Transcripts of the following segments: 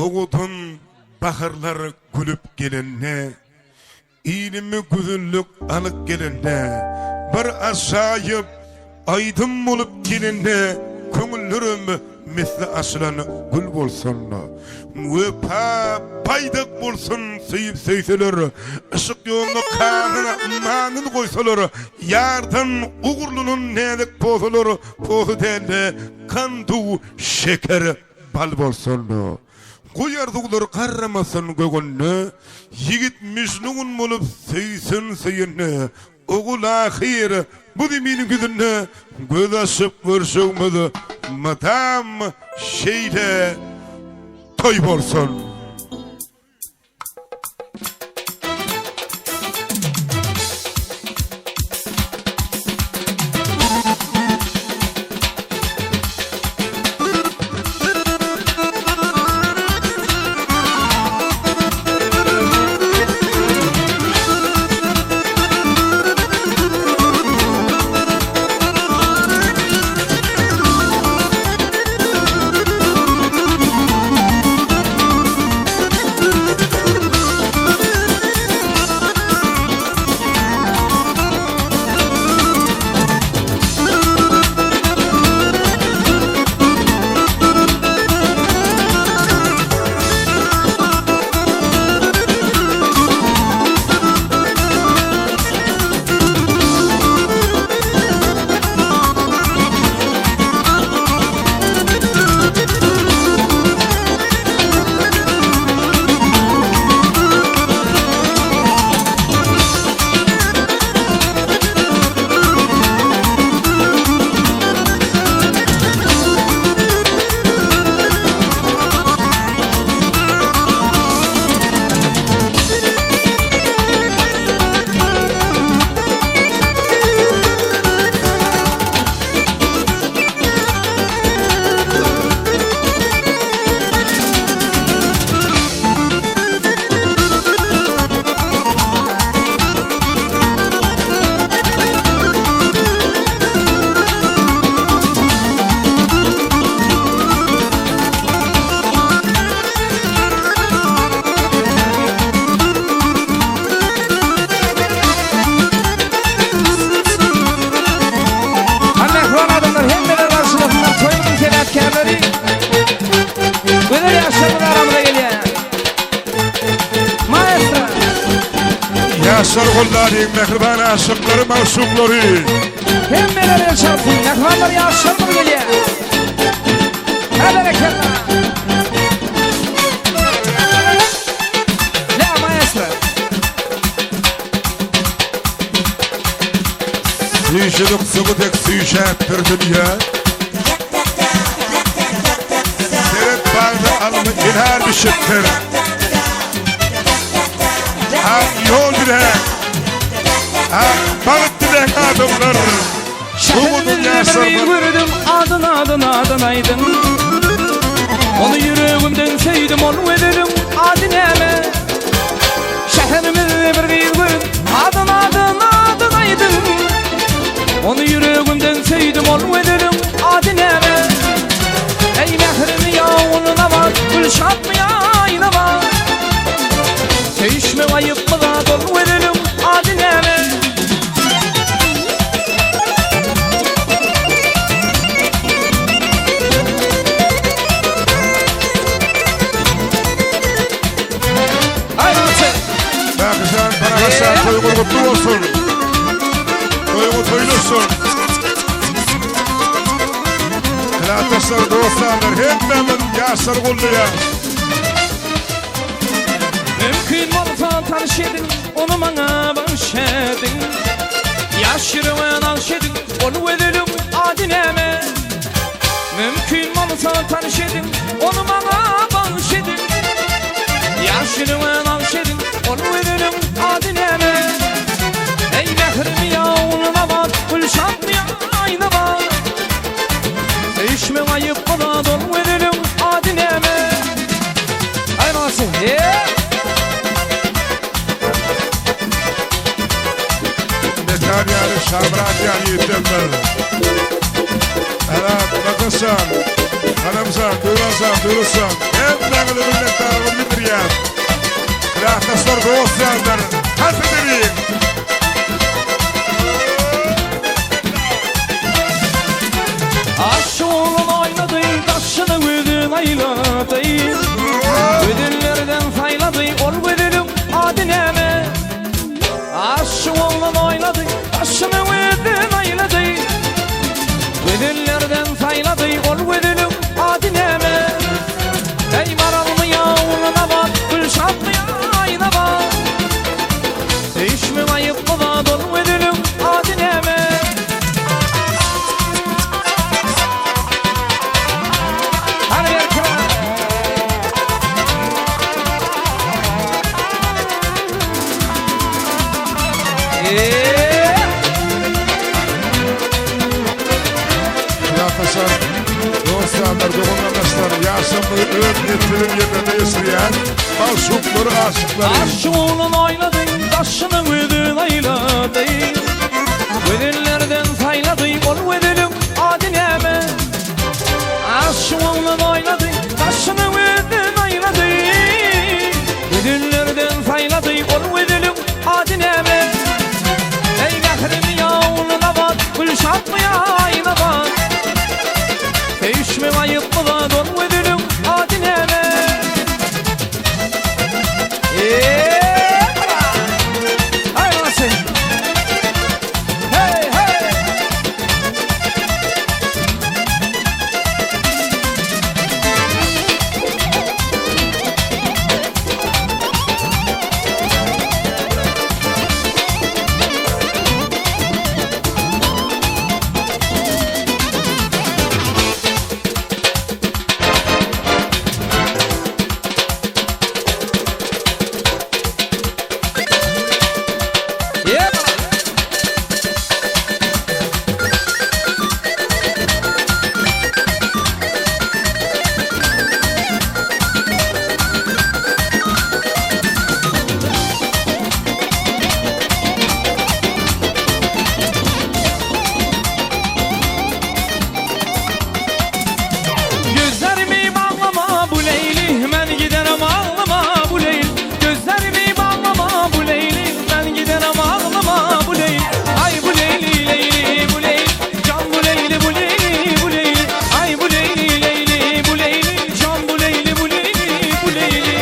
Owadan baharlar gülüp gelende, Ilime gözellik alyp gelende, Bir ajaýyp aýdym bolup gelende, Köňüllerim misli açylan gül bolsun. Wepa baýdak bolsun söýüp söýseler, Yşk ýoluna kagyza manyny goýsalar, Ýardan ogurlanan näzik posalar, Posa däl-de, gandu şeker bal bolsun. Goý arzuwlar garramasyn gögünde, Ýigit Mejnun bolup söýsün söýende, Ogul ahyr bu zeminiň ýüzünde Göz açyp görjegimiz mydam şeýle toý bolsun. Ha mähriban adamlar hemmeler garşylasynlar toýumyzyň sebäpkärleri Gözel ýaşlarymyz aramyza gelýär. Maestro. Ýaşlar gollaryň mähriban aşyklary magşuklary. Hemmeler el çalsyn mähribanlar ýaşlarymyz gelýär. Ha berekella. La maestro. Süýşülik suwy dek süýşäpdir dünýä. Seret bagda alma enar bişipdir. Ak ýol bile, ak bagt diläň adamlar. Şäherimizde bir gördüm adyn adyn adyn aýdyň. Ony ýüregimden söýdüm ol gözeliň ady näme? Şäherimizde bir gyz gördüm adyn adyn adyn aýdyň. Ony ýüregimden söýdüm ol gözeliň ady näme? Eý mährimi ýa Ogulnabat, Gülşatmy ýa Aýnabat? Söýüşmek aýypmy zat ol gözeliň ady näme? Mährijan Parahatjan toýuňyz gutly bolsun. Toýuňyz toýly bolsun. Klasdaşlar, dostlarlar, hemmämiz ýaşlary goldaýarys. Mümkin bolsa tanyş ediň, ony maňa bagyş ediň. Ýaş ýürege nagş ediň, ol gözeliň ady näme? Mümkin bolsa tanyş ediň, ony maňa bagyş ediň. Ýaş ýürege nagş ediň, ol gözeliň ady näme? Eý mährimi ýa Ogulnabat, Gülşatmy ýa Aýnabat? Söýüşmek aýyp bolar, ol gözeliň ady näme? Aý bolsun, yeah! Mekan ýaly Şamyrat ýaly ýigitler. Alat, Makasan, Galamjan, Döwranjan, Döwranjan, hemmäňizi bilen. edýär. Klasdaşlar, dost-ýarlar, tans edeliň! Aşyk oýnady, daşyny gözün aýlady. Gözellerden saýlady, ol gözeliň ady näme? Aşyk oglan oýnady, daşyny gözden aýlady. Gözellerden saýlady, ol gözeliň ady näme? Eý maralmy ýa Ogulnabat, Gülşatmy ýa Aýnabat? Söýüşmek aýypmy zat, ol gözeliň ady näme? Hany berkiräk! Ýatlaşar, dost-ýarlar, dogan-garyndaşlar, ýaşamyzy öz neslibiň ýerlerinde geçirýän magşuklary, aşyklary. Aşyk oglan oýnady, daşyny gözel aýlady. Gözellerden saýlady, ol gözeliň ady näme? Aşyk oglan oýnady, daşyny gözden aýlady. Gözellerden saýlady, ol gözeliň ady näme? Eý mährimi ýa Ogulnabat, Gülşatmy ýa Aýnabat? Söýüşmek aýypmy zat, ol gözeliň ady näme? Eee-ba! Haý bagşy! Hey, hey! Yeah! Gözlerimi bağlama bu Leyli Ben giderim ağlama bu Leyli Gözlerimi bağlama bu Leyli Ben giderim ağlama bu Leyli Ay bu Leyli Leyli bu Leyli Can bu Leyli bu Leyli bu Leyli Ay bu Leyli Leyli bu Leyli Can bu Leyli bu Leyli bu Leyli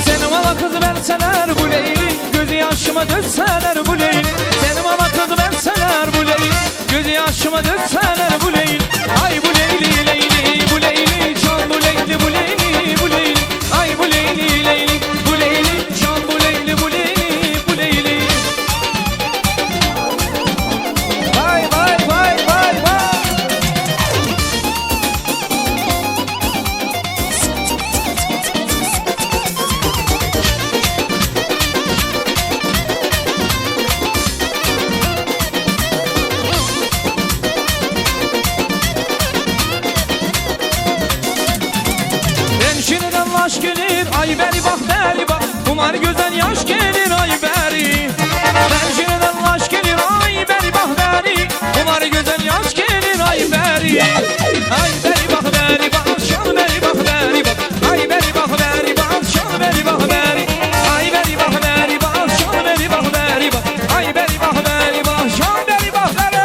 Seni bana kız verseler bu Leyli Gözü yaşıma dökseler bu Leyli Seni bana kız verseler bu Leyli Gözü yaşıma dökseler bu Leyli Ay bu Leyli Leyli bu Leyli Can bu Leyli bu Leyli bu Leyli Ay bu Leyli Leyli bu Leyli Can bu Leyli bu Leyli bu Leyli Vay vay vay vay vay Pencereden laş gelir ay beri bak beri bak Kumar gözden yaş gelir ay beri Pencereden laş gelir ay beri bak beri Kumar gözden yaş gelir ay beri Ay beri bak beri bak şal beri bak beri bak Ay beri bak beri bak şal beri bak beri Ay beri bak beri bak şal beri bak beri bak Ay beri bak beri bak şal beri bak beri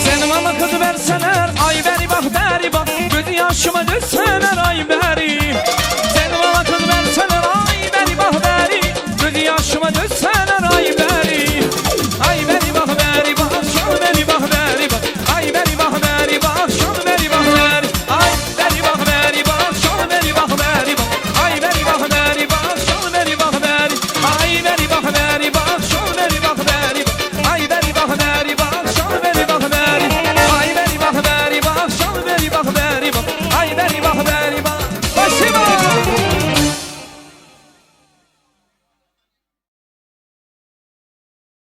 Sen bana kız verseler ay beri bak beri bak Gözü yaşıma dökseler ay beri Sen bana kız verseler ay beri bak beri Gözü yaşıma dökseler.